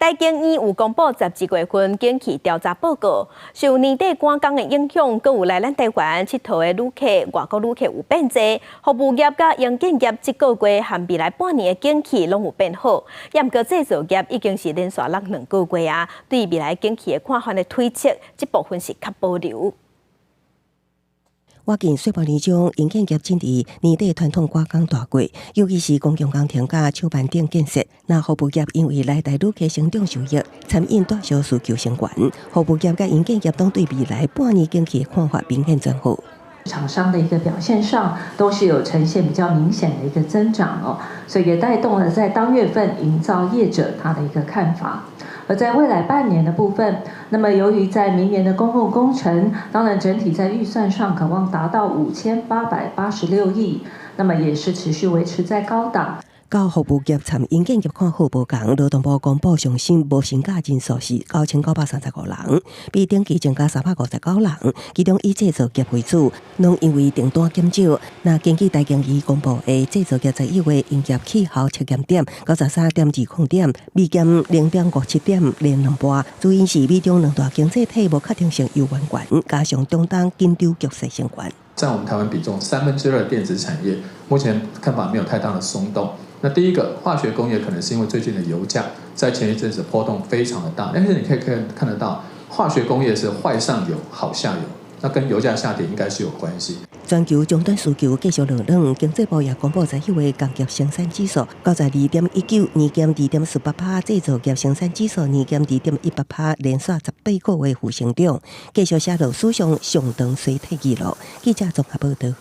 台經院有公布12月份景氣調查報告，受年底趕工的影響，閣有來咱台灣𨑨迌的旅客、外國旅客有變濟，服務業佮營建業這個月和未來半年的景氣攏有變好。毋過製造業已經是連續落2個月啊，對未來景氣的看法的推測，這部分是較保留。我見歲半年中，營建業進佇年底傳統趕工大季，尤其是公共工程佮手辦等建設。那服務業因為來台旅客成長受益，餐飲大銷需求升懸。服務業佮營建業攏對未來半年景氣的看法明顯轉好。廠商的一個表現上，都是有呈現比較明顯的一個增長哦，所以也帶動了在當月份營造業者他的一個看法。而在未來半年的部分，那麼由於在明年的公共工程，當然整體在預算上可望達到5886億，那麼也是持續維持在高檔。佮服務業參營建業看好無仝，勞動部公布上新無薪假人數是9935人，比頂期增加359人，其中以製造業為主，攏因為訂單減少。那根據台經院公布的製造業11月營業氣候測驗點93.20點，微減0.57點，連兩波。主因是美中兩大經濟體無確定性猶原懸，加上中東緊張局勢升懸。佔我們台灣比重2/3電子產業，目前看法沒有太大的鬆動。那第一個化學工業可能是因為最近的油價在前一陣子波動非常的大，但是你可以看得到，化學工業是壞上游好下游，那跟油價下跌應該是有關係。全球終端需求繼續落軟，經濟部也公布11月工業生產指數92.19，年減2.48%，製造業生產指數年減2.18%，連續18個月負成長，繼續寫落史上上長衰退紀錄。記者綜合報道。